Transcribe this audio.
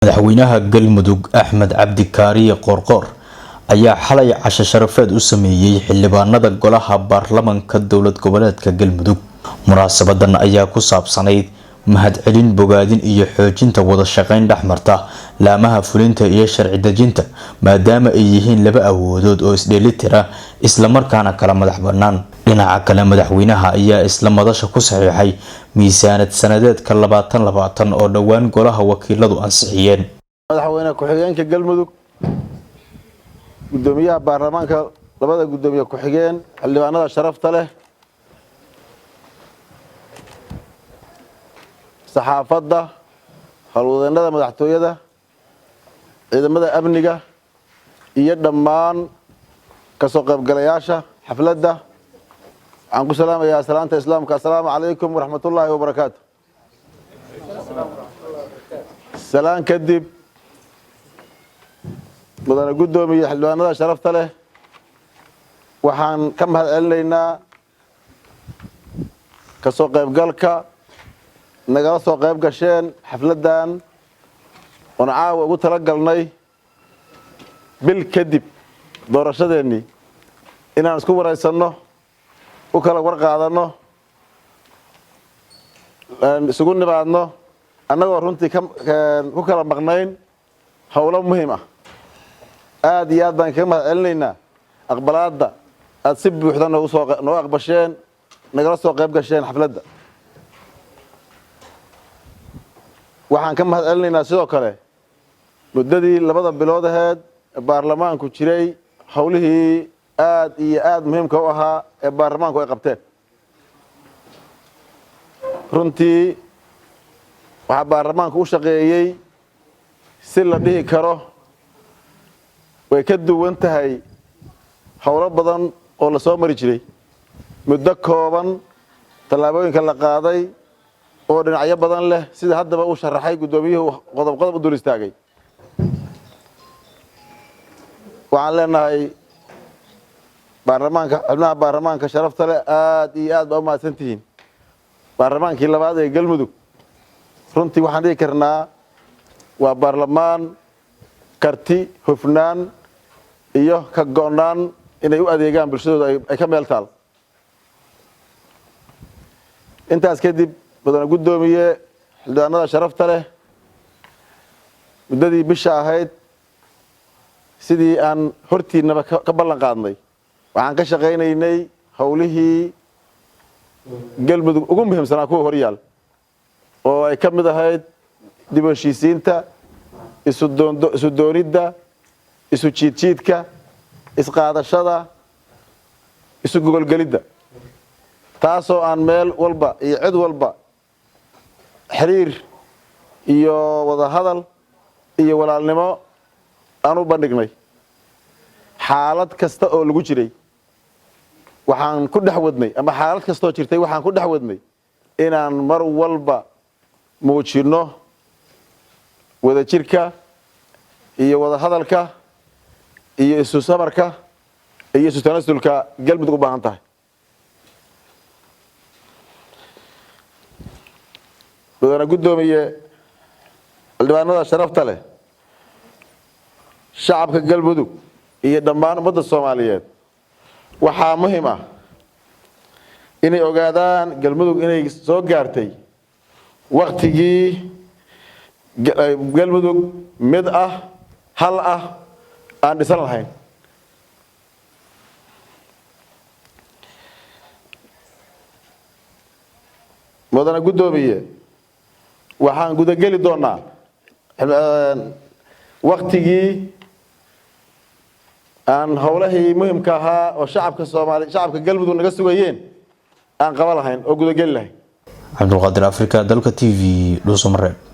Madaxweynaha Galmudug Axmed Cabdi Kaariye Qoorqoor ayaa xalay casho sharafeed u sameeyey xildhibaanada golaha baarlamanka dowlad goboleedka Galmudug. Munaasabadan ayaa ku saabsanayd mahadcelin, bogaadin iyo xoojinta wada shaqeyn dhexmarta laamaha fulinta iyo sharci dejinta, maadaama ay yihiin laba awoodood oo isdheelitira, islamarkaana kala madax bannaan. Dhinaca kale, madaxweynaha ayaa isla madasha ku saxiixay miisaanad sanadeedka 2020 oo dhowaan golaha wakiiladu ansixiyeen. Madaxweyne ku-xigeenka Galmudug, guddoomiyaha baarlamaanka, labada guddoomiye ku-xigeen, xildhibaanada sharafta leh, saxaafadda, howlwadeennada madaxtooyada, ciidamada amniga iyo dhammaan kasoo qaybgalayaasha xafladda, waxaan ku salaamayaa salaanta Islaamka: assalaamu calaykum waraxmatullaahi wabarakaatu. Salaan kadib, mudane guddoomiye, xildhibaanada sharafta leh, waxaan ka mahad celinaynaa kasoo qaybgalka nagala soo qayb gasheen xafladdan oon caawa ugu tala galnay bil kadib doorashadeennii inaan isku waraysanno, u kala war qaadanno, isugu nimaadno, annagoo runtii ku kala maqnayn howlo muhiim ah. Aad iyo aad baan kaga mahad celinaynaa aqbalaadda aada si buuxda noogu soo nooga aqbasheen, nagala soo qayb gasheen xafladda. Waxaan ka mahad celinaynaa sidoo kale muddadii labada bilood aheed baarlamaanku jiray, howlihii aad iyo aad muhiimka u ahaa ee baarlamaanku ay qabteen. Runtii waxaa baarlamaanku u shaqeeyey si la dhihi karo way ka duwan tahay howlo badan oo la soo mari jiray. Muddo kooban tallaabooyinka la qaaday oo dhinacyo badan leh, sida haddaba uu sharaxay guddoomiyuhu, qodob qodob u dul istaagay, waxaan leenahay baarlamaanka, xubnaha baarlamaanka sharafta leh, aad iyo aad baa u mahadsan tihiin. Baarlamaankii labaad ee Galmudug runtii waxaan dhihi karnaa waa baarlamaan karti, hufnaan iyo ka go-naan inay u adeegaan bulshadooda ay ka meel taal. Intaas kadib, mudane guddoomiye, xildhibaanada sharafta leh, muddadii bisha ahayd, sidii aan hortiinaba ka ballan qaadnay, waxaan ka shaqaynaynay howlihii Galmudug ugu muhiimsanaa, kuwa horyaal oo ay ka mid ahayd dib u heshiisiinta, isu doonidda, isu jiidjiidka, isqaadashada, isu gogolgelidda, taasoo aan meel walba iyo cid walba xiriir iyo wadahadal iyo walaalnimo aan u bandhignay. Xaalad kasta oo lagu jiray waxaan ku dhex wadnay, ama xaalad kastoo jirtay waxaan ku dhex wadnay inaan mar walba muujinno wadajirka iyo wadahadalka iyo isu samarka iyo isu tanasulka Galmudug u baahan tahay. Mudane guddoomiye, xildhibaanada sharafta leh, shacabka Galmudug iyo dhammaan ummadda Soomaaliyeed, waxaa muhiim ah inay ogaadaan Galmudug inay soo gaartay waktigii Galmudug mid ah, hal ah aan dhisan lahayn. Mudane guddoomiye, waxaan gudageli doonaa waktigii aan howlahii muhimka ahaa oo shacabka Soomaali, shacabka Galmudug naga sugayeen aan qaba lahayn oo gudageli lahayn. Cabdulqaadir Afrika, Dalka TV, Dhuusamareeb.